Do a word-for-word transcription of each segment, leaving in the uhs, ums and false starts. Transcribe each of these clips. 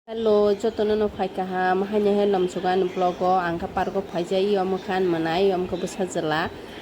Hello, jotono no phai kaham. Haino hai lomsogo ani vlog o. Ang kha park o phaijai, omo kha ani mwnai, omo kha bwsa jwla.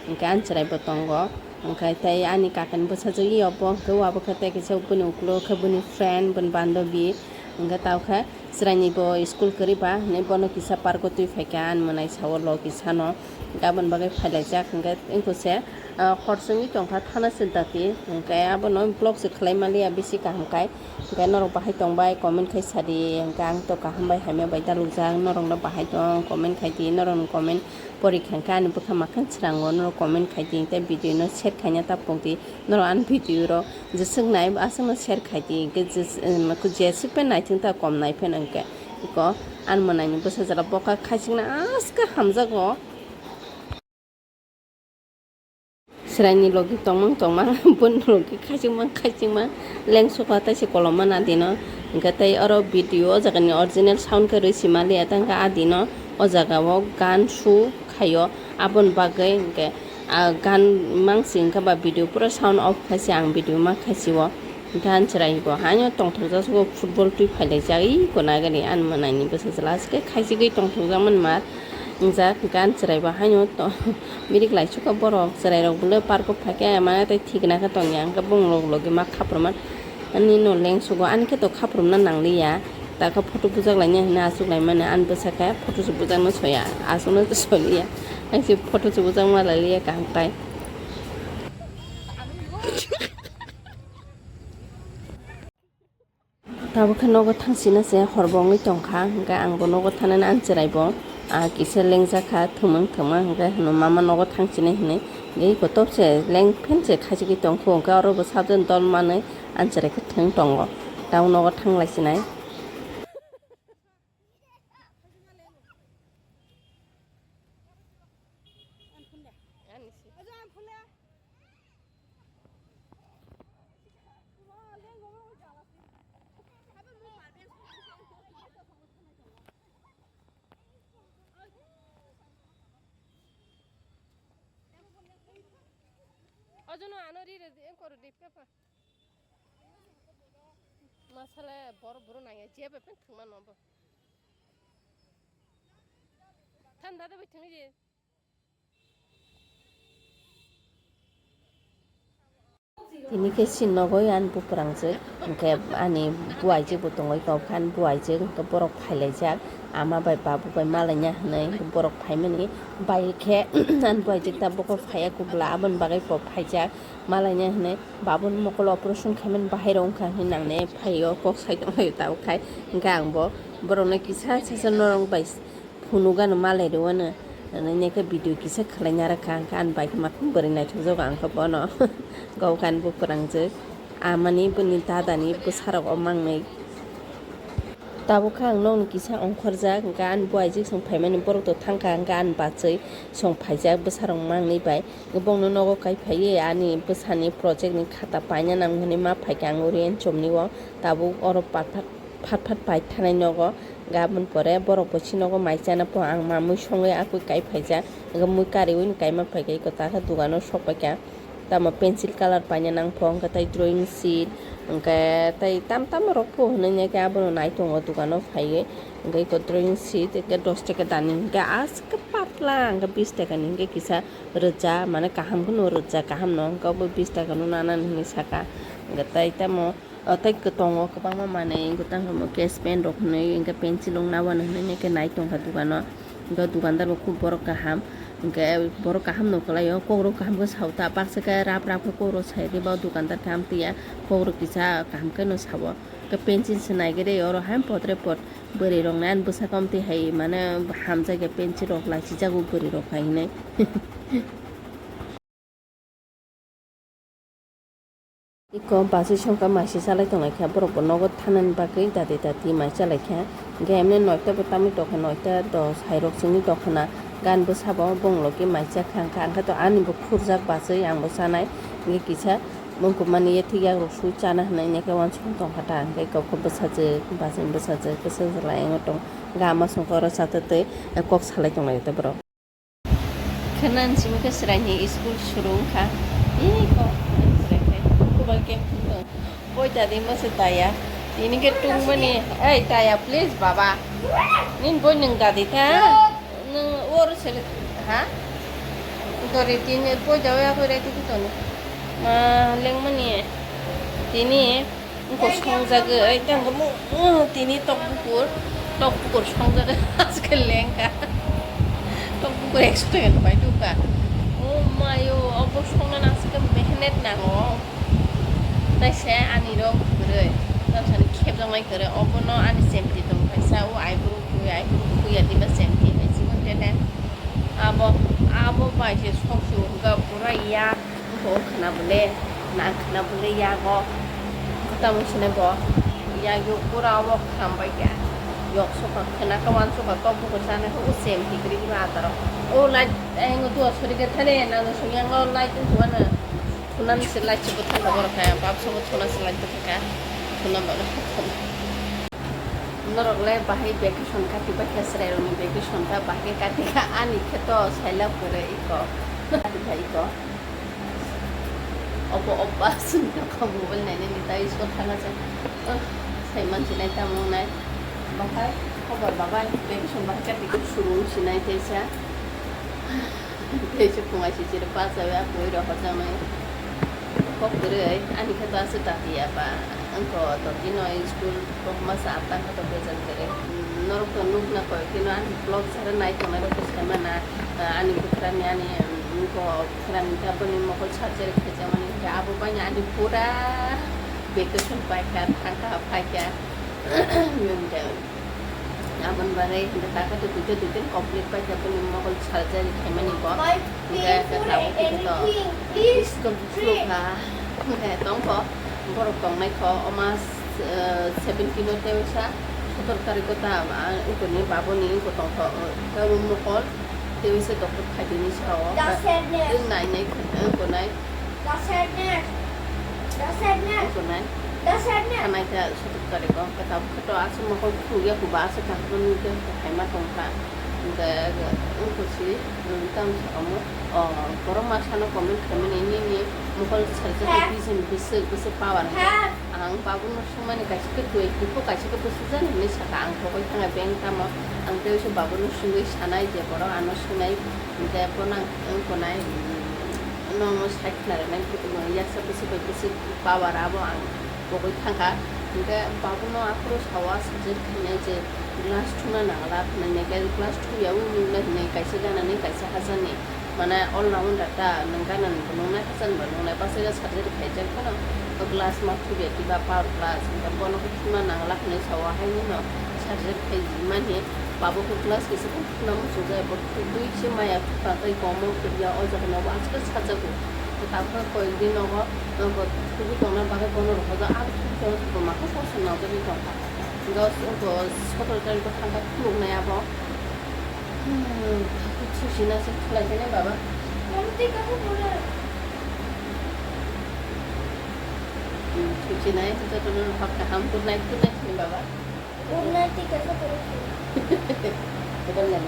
Hwnkhe ani chwrai bo tongo. Hwnkhe tei ani kakani bwsajwk i obo, hwnkhe o abo khe tei kisa bini ukulok khe bini friend, bini bandobi. Hwnkhe tao khe chwraini bo school kwrwi ba, hwnwi bono kisa park o twi phaikha ani mwnai sao logi sano. Hwnkhe aboni bagwi phailaijak, hwnkhe wngkha se, ah, hor chwngwi tongkha thana se dati. Hwnkhe abono vlog se khlai maliya bisi kaham kai. Hwnkhe norok bahai tongbai comment khai sadi, hwnkhe ang to kaham bai hamya bai dalukjak, norokno bahai tong comment khai di, norokni comment pori kha hwnkhe ani bwkha makhang chwrango, norok comment khai di, tei video no share khaina ta pok di, norok ani video rok jeswk nai aswkno share khai di, hwnkhe jes-, em, jeswk pen naithung ta kom nai pen hwnkhe iko ani mwnaini bwsa jala bokhak khaichikna aska hamjago. Chwraini logi tongmang tongmang, boni logi khaichikmang khaichikmang, lengsukha tei se koloma nadino. Hwnkhe tei oro video o jagani original sound khe rwi sima liya, tei hwnkhe adino o jagao gan su khaio. Aboni bagwi hwnkhe, ah, gan mangsi hwnkhe ba video pura sound off khaisi, ang video ma khaisio. Hwnkhe ani chwrai bo haino tongthokjak sugo football twi phailaijak, iko nagani ani mwnaini bwsa jwla se khe khaichigwi tongthokjak manma. Wngjak hwnkhe ani chwrai bo haino to-, birik laisukha borok, chwrairok bole park o phaikhe mane tei thikna khe tongya, hwnkhe bongni log logi ma khaprwma ani no lengsugo, ani khe to khaprwmna nangliya, takhe photo bujak laina hinwi achuk laimani, ani bwsa khe photo se bujakno soya, achukno soiliya, ang se photo se bujakma lailiya kaham tai. Tabuk khe nogo thangsina se hor bo wngwi tongkha, hwnkhe ang bo nogo thanani ani chwrai bo, ah, kisa lengjak kha, thwmwng thwmwng, hwnkhe hwnwi mama nogo thangsinai hinwi, hwnkhe kotor se lengphen se khachigwi tongkhu, hwnkhe oro bo sabjani dol manwi ani chwrai khe thwng tongo, tabuk nogo thanglaisinai. Ojono ano ri re, em koro di pepa. Masale bor boro nangya, jebe pen thwngma no bo. Thanda de bai thwngwi je. Tini khe si nogo ani buprangjwk, hwnkhe ani buaijwk bo tongwi tongkha, ani buaijwk hwnkhe borok phailaijak, ama bai babu bai malaina hinwi borok phaimani bai khe ani buaijwk tabuk phaiya kubla, aboni bagwi bo phaijak, malaina hinwi babuni mokol operation khaimani bahai rok wngkha hinwi nangnai phaio, kok sai tonglaio tabuk khai, hwnkhe ang bo borokno kisa sasa norok bai. Phunukgano malai rwano, nini khe video kisa khwlai narwkha, hwnkhe ani bai khe makhang bwrwi naithokjago ang khe bono. Gokani buprangjwk, amani bini dadani bwsarok o mangnwi. Tabuk khe ang nokni kisa ongkhorjak, hwnkhe ani buaijwk chwng phaimani borok to thangkha, hwnkhe ani bachwi chwng phaijak bwsarok mangnwi bai. Bongno nogo kai phaiwi ani bwsani project ni khata paina nango hinwi ma phaikha ang Orienchomni o, tabuk oro patha. Phat phat pai thanai nogo, gabon pore borok bo si nogo mai chana pho ang ma mui songwi akui kai phaijak, hwnkhe mui kariwi kaima phaikha eko takhe dogano sok paikha, tamo pencil colour paina nang pho, hwnkhe tei drawing sheet, hwnkhe tei tam tam rok pho hinwi khe abono nai tongo dogano phaiwi, hwnkhe eko drawing sheet hwnkhe dos taka dani hwnkhe aske patla hwnkhe bis taka ni hwnkhe kisa rwja mane kaham kheno rwja kaham no hwnkhe obo bis taka no nanani hinwi saka, hwnkhe tei tamo. O tei kwtongo kwbangma manwi, wngkha tamo case pen rok hinwi, wngkha pencil rok nabani hinwi khe nai tongkha dogano. Wngkha dogandar bo khub borok kaham, hwnkhe borok kaham no kwlaio, kokrok kaham khe sao ta, baksa khe rap rap khe kokrok sai di, bo dogandar kaham twiya, kokrok kisa kaham khe no sao. Wngkha pencil se nai khe de oro hai potre pot bwrwi rok nai ani bwsako amtwi hai mane hamjak ya pencil rok lachijago bwrwi rok hai hinwi. Iko bachwi songkha mai se chalai tonglaikha, borok bo nogo thanani bagwi dati dati mai chalaikha. Hwnkhe emne noita bo tamwi tongkha, noita dos hai rok chwngwi tongkha na, gan bwsabo bongloki mai chakha, hwnkha hwnkhe to ani bo khurjak bachwi ang bo chanai. Hwnkhe kisa mungkukmani yathek yakrok su chana hinwi hwnkhe uansukma tongkha ta, hwnkhe kokho bwsajwk, bachwi bwsajwk, bwsajwk lai wngwi tong, hwnkhe ama songkha oro chatwi twi kok salai tonglaio borok. Khwnani simi khe chwraini school suru wngkha. Iko chwrai khe kubui khe phunukgo. Poita di masa taya. Tini khe tungmani, ei taya please baba. Nin boi nwng dadi kha. Nwng or sele ha? Dori tini poi jawi ako reti khe toni. Ma lengmani. Tini ko songjagwi tangmo tini tok bukur. Tok bukur songjagwi aske lengka. Tok bukur ekso taka bai duka. O mayo obo songna aske mehenet nango. Taise ani rok kwrwi, tamsani khebjaknai kwrwi, obono ani chemti tong kaisa, o aiburu khui, aiburu khuya diba chemti hai chikon tete. Abo, abo bai se sok su hwnkha pura yak, wngkha o khwna bole, nang khwna bole yago, tamo sene bo, yagyo pura obo kham bai kha, yok sokha khwna khe wansukha tok bukur sana khe o chemti kwrwi diba ataro. O light, eh, ngo tuwa sori khe thani, nang song yang o light wngkha ano. Thunani se light se bwthang kha borok khe, bap se bo thuna se light bwthang kha. Thuna ba. Norok le bahai vacation kati ba khe, chwrai rok ni vacation kha, bahai khe kati kha, ani khe to sailab kwrwi iko. Kati kha iko. Obo obba sini kha mobile nainani tai so thanga se. Oh, sai man sinai tamo nai. Bahai khobor baba vacation bahai kati khe suru sinai teisa. Tei se phungai se chiri pachawi a koi rok hojak nai. Kok kwrwi ani khe to aswk dati ya ba. Wngkha to tino school kokma sa ata khe to bejal kwrwi. Norok to nukna koi tino ani vlog sara nai tongnai rok to sai mana. Ani bwkrani ani wngkha bwkrani ta boni mokol surgery khaijak mani hwnkhe abo bai ani pura vacation paikha thangkha phaikha. Aboni bagwi hwnkhe taka to duita duita complete paikha bini mokol surgery khaimani bo. Hwnkhe tabuk khe to school bwswk kha. Hwnkhe tongkho borok tongnai kho o mas, eh, seventeen o tei wngsa sotor tarikh o ta, ah, wngkoni baboni wngkha tongkho, eh, tei mokol tei wngsa doctor khaidini sao. Nai nai wngkha nai. Wngkha nai. Khanai kha sotor tarikh o. Khe tabuk khe to aswk mokol khuluk ya kuba aswk kaham nukya khaima tongkha. Hwnkhe wngkha si, nwng tamo sakamo, o, borok ma sano comment khaimani nini mokol salsa khe vision bwswk bwswk power hwnkhe. Ang babuno swngmani kaisa khe twi, twipo kaisa khe bwswk jani hinwi sakha. Ang pogwi thangkha bank tamo, ang tei se babuno swngwi sanai je borok ano swngnai, hwnkhe bono ang wngkha nai, mm, nono side khwna rwnai, yaksa bwswk bai bwswk power abo ang. Pogwi thangkha. Hwnkhe babuno aphuru sawa surgery khainai je glass thuna nangla hwnwi, hwnkhe glass thuya o nuknai hwnwi kaisa ganani kaisa hachani. Mane all rounder ta, nwng ganani bo nuknai hachani bo nuknai, bwswk surgery khaijak phano o glass ma thuya kiba power glass, hwnkhe bono khe thuna nangla hwnwi sawa haino surgery khaimani. Babo khe glass kisa khe thuna muchungjak, bo khe twi se maya thupha tei komo kwrwya o jaga no bo aswk sajago. Tabukhe koyekdi nogo, nogo thubui tongna bagwi bono rohorjak, abo thubui tongna bagwi bo mangkuk kosom nangjakgwi tongkha. Hwnkhe o sotor tarikh o thangkha khuluknai abo. Hmm, thubui sina se khwlai khe nai baba. Hmm, thubui sinai jotono hor kaham, good night, good night sini baba. Good night, tei kaisa kwrwi sini. Good night.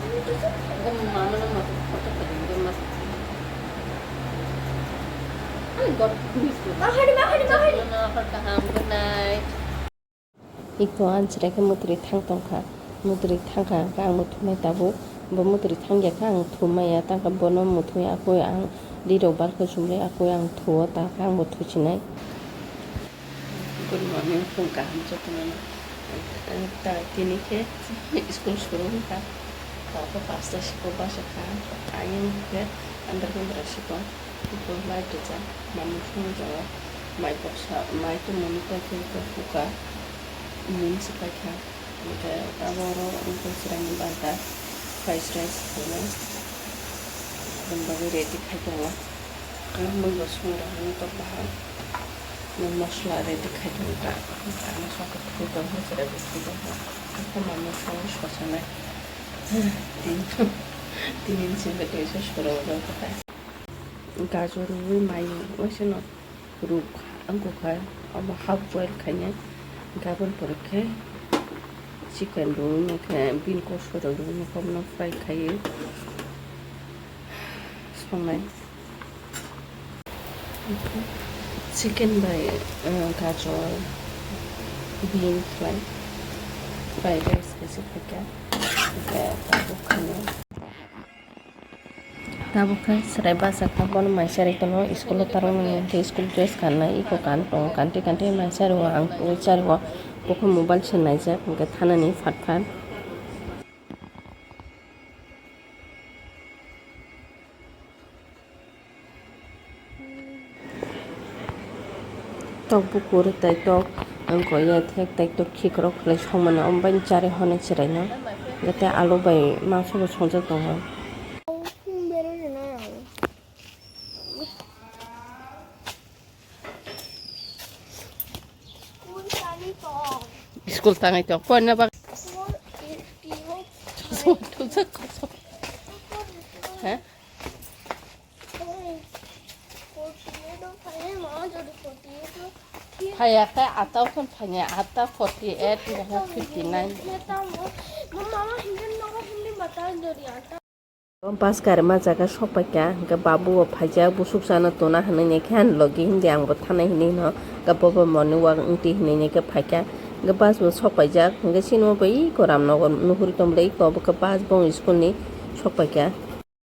Good night. Mama no ma photo khaidi, good night. Ani god miss. Mahari, mahari, mahari. No, no, hor kaham, good night. Iko ang chwrai khe mwtwrwi thang tongkha. Mwtwrwi thangkha hwnkhe ang bo thumai tabuk. Bo mwtwrwi thangya khe ang thumaya, tangkha bono mwthwi akoi ang rirok balkho chumlai akoi ang thuo, takhe ang bo thuchinai. Good morning, phung kaham jotono. Ta tini khe school suru wngkha. Tabukhe pasta siko bachakha. Ayang khe andar bandra siko. Bukur light rijak. Mamung songwi tongo. Mai boksa, mai tongmani paikhe buka. Mung se paikha. Hwnkhe tabuk oro wngkha chwraini banta. Fried rice khainai. Aboni bagwi ready khai tongo. Ang mui bo songwi rwkha tok bahan. Mui mosla ready khai tongo ta. Ang songkhe thwi tongo, chwrai bo thwi tongo. Haikhe mamung songwi sosanai. Tini, tini ni simi twi se soro ujak khe ta. Gajor rwui mai waisano ruk wngkha, obo half boil khainai. Gabon pore khe chicken rwui khe bini kosoi rwui khe obono fry khaiwi songnai. Chicken bai, eh, gajor, Beans bai fried rice kaisa khaikha. Hwnkhe tabuk khani. Tabuk khe chwrai bachakha, bono maisari tono school o tarwknani, hwnkhe school dress kannai, eko kan tongo, kanti kanti maisari o ang twi chari o, bokhe mobile se naijak, hwnkhe thanani phat phat. Tok bukur tei tok wngkha ya thek tei tok khikrok khlai songmano, omo bai chari hwnwi chwraino. Tei alu bai mangso bo songjak tongo. School tangwi tok, porna bak. Thujak kosok. Ha? Phaya khe ata o khe phanya, ata forty eight, fifty nine. Bus gari ma jaga sok paikha, hwnkhe babu bo phaijak, busuk chana tona hinwi khe ani logi hindi ang bo thanai hinwi no, hwnkhe bo bo morning walk wngtwi hinwi khe phaikha, hwnkhe bus bo sok paijak, hwnkhe chini bo iko Ramnagar nuhuri tongmani iko, obo khe bus bo school ni sok paikha.